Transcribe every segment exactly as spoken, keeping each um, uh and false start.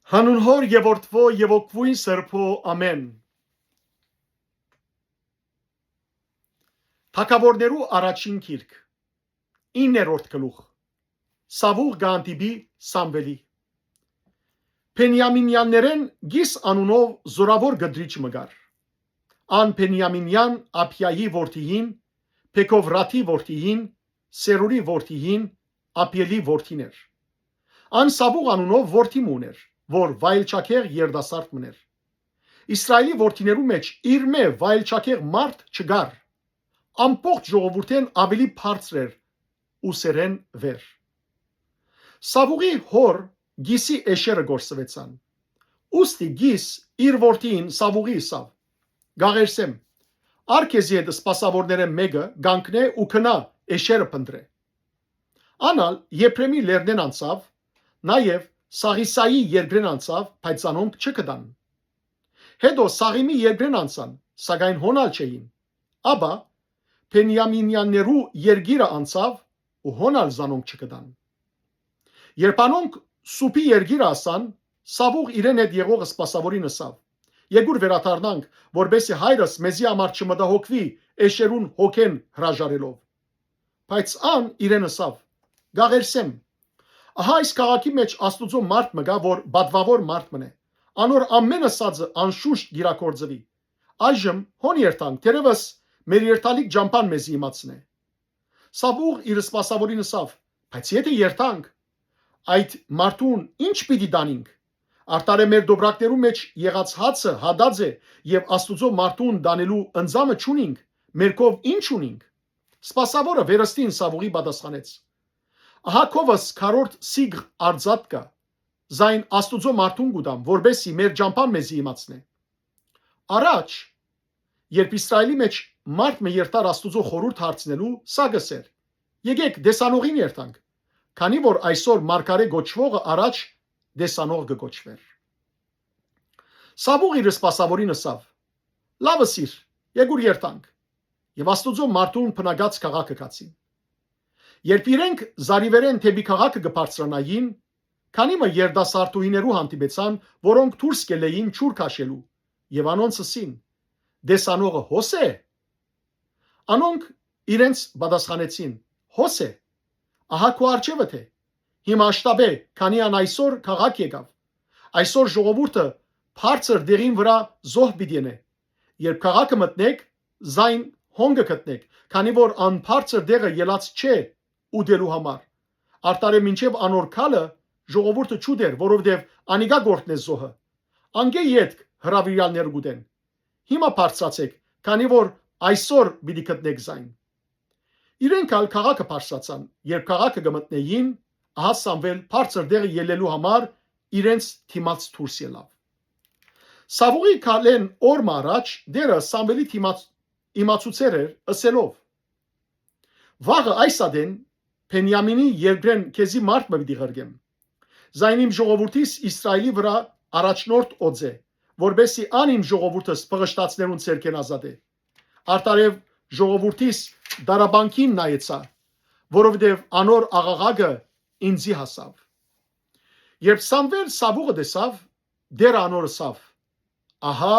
Հանուն Հօր եւ Որդւոյ եւ Հոգւոյն Սրբոյ, ամէն։ Թագաւորներու առաջին գիրք, իններորդ գլուխ։ Սաւուղ կը հանդիպի Սամուէլի։ Բենիամինեաններէն Կիս անունով զօրաւոր կտրիճ մը կար։ Ան Բենիամինեան Աբիայի որդիին, Բեքովրաթի որդիին, Սերուրի որդիին, Աբիէլի որդին էր։ Ան Սաւուղ անունով որդի մը ունէր, որ վայելչագեղ երիտասարդ մըն էր։ Իսրայէլի որդիներու մէջ իրմէ վայելչագեղ մարդ չկար։ Ամբողջ ժողովուրդէն աւելի բարձր էր ուսերէն վեր։ Սաւուղի հօր Կիսի էշերը կորսուեցան։ Ուստի Կիս իր որդին Սաւուղի ըսաւ. «Կաղերսեմ, ար քեզի հետ սպասաւորներէն մէկը կանգնէ ու գնայ էշերը փնտռէ»։ Ան ալ Եփրեմի լեռնէն անցաւ, նաեւ Սաղիսայի երկրէն անցաւ, բայց զանոնք չգտան։ Հետո Սաղիմի երկրէն անցան, սակայն հոն ալ չէին։ Ապա Բենիամինեաններու երկիրը անցաւ ու հոն ալ զանոնք չգտան։ Երբ անոնք Սուբի երկիրը հասան, Սաւուղ իրեն հետ եղող սպասաւորին ըսաւ. «Եկուր վերադառնանք, որպէսզի հայրս մեզի համար չմտահոգուի էշերուն հոգէն հրաժարելով»։ Բայց ան իրեն ըսաւ. «Կաղերսեմ, ահա այս քաղաքի մէջ Աստուծոյ մարդ մը կայ, որ պատուաւոր մարդ մըն է։ Անոր ամէն ըսածը անշուշտ կիրագործուի։ Այժմ հոն երթանք, թերեւս մեր երթալիք ճամբան մեզի իմացնէ»։ Սաւուղ իր սպասաւորին ըսաւ. «Բայց եթէ երթանք, այդ մարդուն ի՞նչ պիտի տանինք։ Արդարեւ մեր դոբրակներու մէջ եղած հացը հատած է եւ Աստուծոյ մարդուն տանելու ընծամը չունինք, մեր քով ի՞նչ ունինք»։ Սպասաւորը վերստին Սաւուղի պատասխանեց. «Ահա քովս քառորդ սիգղ արծաթ կայ, զայն Աստուծոյ մարդուն կու տամ, որպէսզի մեր ճամբան մեզի իմացնէ»։ Առաջ, երբ Իսրայէլի մէջ մարդ մը երթար Աստուծոյ խորհուրդ հարցնելու, սա կ'ըսէր. «Եկէք, տեսանողին երթանք», քանի որ այսօր մարգարէ կոչուողը առաջ տեսանող կը կոչուէր։ Սաւուղ իր սպասաւորին ըսաւ. «Լաւ ըսիր, եկուր երթանք»։ Եւ Աստուծոյ մարդուն բնակած քաղաքը գացին։ Երբ իրենք զարիւերէն դէպի քաղաքը կը բարձրանային, քանի մը երիտասարդուհիներու հանդիպեցան, որոնք դուրս կ'ելլէին ջուր քաշելու, եւ անոնց ըսին. «Տեսանողը հո՞ս է»։ Անոնք իրենց պատասխանեցին. «Հոս է, ահա քու առջեւդ է։ Հիմա աշտապէ, քանի ան այսօր քաղաք եկաւ։ Այսօր ժողովուրդը բարձր դեղին վրայ զոհ պիտի ընէ։ Երբ քաղաքը մտնէք, զայն հոն կը գտնէք, քանի որ ան բարձր դեղը ելած չէ ուտելու համար։ Արդարեւ մինչեւ անոր գալը ժողովուրդը չուտէր, որովհետեւ անիկա կ'օրհնէ զոհը։ Անկէ ետք հրաւիրեալները կ'ուտեն։ Հիմա բարձրացէք, քանի որ այսօր պիտի գտնէք զայն»։ Իրենք ալ քաղաքը բարձրացան, երբ քաղաքը կը մտնէին, ահա Սամուէլ բարձր դեղը ելլելու համար իրենց դիմաց դուրս ելաւ։ Սաւուղի գալէն օր մը առաջ Տէրը Սամուէլի դիմաց իմացուցեր էր, ըսելով. «Վաղը այս ատեն Բենիամինի երկրէն քեզի մարդ մը պիտի ղրկեմ, զայն իմ ժողովուրդիս Իսրայէլի վրայ առաջնորդ օծէ, որպէսզի ան իմ ժողովուրդս փղշտացներուն ձեռքէն ազատէ։ Արդարեւ ժողովուրդիս դարաբանկին նայեցայ, որովհետեւ անոր աղաղակը ինծի հասաւ»։ Երբ Սամուէլ Սաւուղը տեսաւ, Տէրը անոր ըսաւ. «Ահա,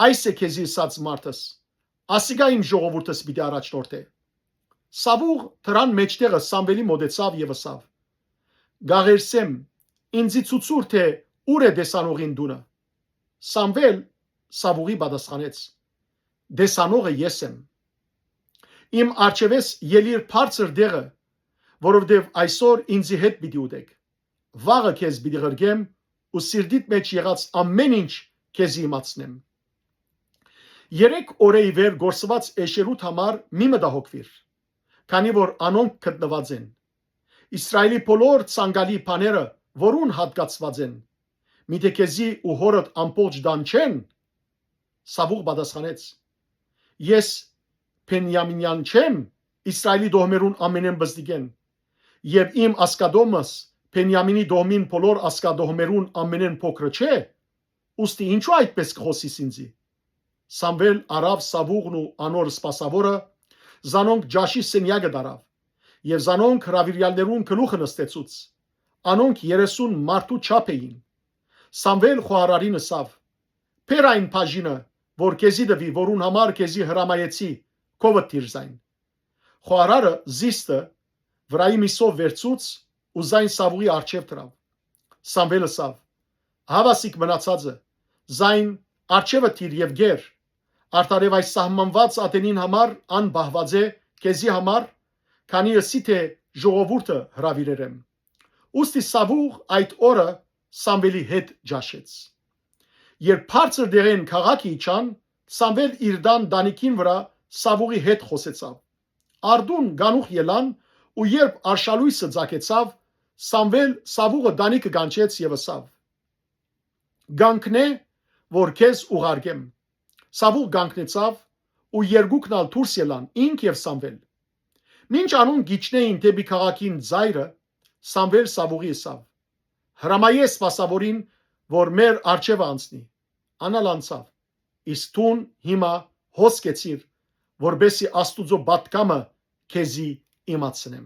այս է քեզի ըսած մարդս, ասիկա իմ ժողովուրդս պիտի առաջնորդէ»։ Սաւուղ դրան մէջտեղը Սամուէլի մօտեցաւ եւ ըսաւ. «Կաղերսեմ, ինծի ցուցուր թէ ո՞ւր է տեսանողին տունը»։ Սամուէլ Սաւուղի պատասխանեց. «Տեսանողը ես եմ։ Իմ առջեւէս ելիր բարձր դեղը, որովհետեւ այսօր ինծի հետ պիտի ուտեք։ Վաղը քեզ պիտի ղրկեմ ու սիրտիդ մէջ եղած ամէն ինչ քեզի իմացնեմ։ Երեք օրէ ի վեր կորսուած էշերուդ համար մի մտահոգուիր, քանի որ անոնք գտնուած են։ Իսրայէլի բոլոր ցանկալի բաները որուն յատկացուած են, միթէ քեզի ու հօրդ ամբողջ տան չե՞ն»։ Սաւուղ պատասխանեց. «Ես Բենիամինեան չե՞մ, Իսրայէլի տոհմերուն ամենէն պզտիկէն, եւ իմ ազգատոհմս Բենիամինի տոհմին բոլոր ազգատոհմերուն ամենէն փոքրը չէ՞։ Ուստի ինչո՞ւ այդպէս կը խօսիս ինծի»։ Սամուէլ առաւ Սաւուղն ու անոր սպասաւորը, զանոնք ճաշի սենեակը տարաւ եւ զանոնք հրաւիրեալներուն գլուխը նստեցուց։ Անոնք երեսուն մարդու չափ էին։ Սամուէլ խոհարարին ըսաւ. «Բեր այն բաժինը, որ քեզի տուի, որուն համար քեզի հրամայեցի, քովդ դիր զայն»։ Խոհարարը զիստը վրայի միսով վերցուց ու զայն Սաւուղի առջեւ դրաւ։ Սամուէլ ըսաւ. «Ահա ասիկ մնացածը, զայն առջեւը դիր եւ կեր, արդարեւ այս սահմանուած ատենին համար ան պահուած է քեզի համար, քանի ըսի թէ ժողովուրդը հրաւիրեր եմ»։ Ուստի Սաւուղ այդ օրը Սամուէլի հետ ճաշեց։ Երբ բարձր դեղեն քաղաքը իջան, Սամուէլ իր տան տանիքին վրայ Սաւուղի հետ խօսեցաւ։ Արդուն կանուխ ելան ու երբ արշալոյսը ծագեցաւ, Սամուէլ Սաւուղը տանիքը կանչեց եւ ըսաւ. «Կանգնէ, որ քեզ ուղարկեմ»։ Սաւուղ կանգնեցաւ ու երկուքն ալ դուրս ելան, ինք եւ Սամուէլ։ Մինչ անոնք գիջնէին դէպի քաղաքին ծայրը, Սամուէլ Սաւուղի ըսաւ. «Հրամայէ սպասաւորին, որ մեր առջեւը անցնի»։ Ան ալ անցաւ։ Իսկ դուն հիմա հոս կեցիր, որպէսզի Աստուծոյ պատգամը քեզի իմացնեմ։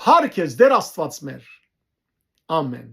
Փառք քեզ, Տէր Աստուած մեր։ Ամէն։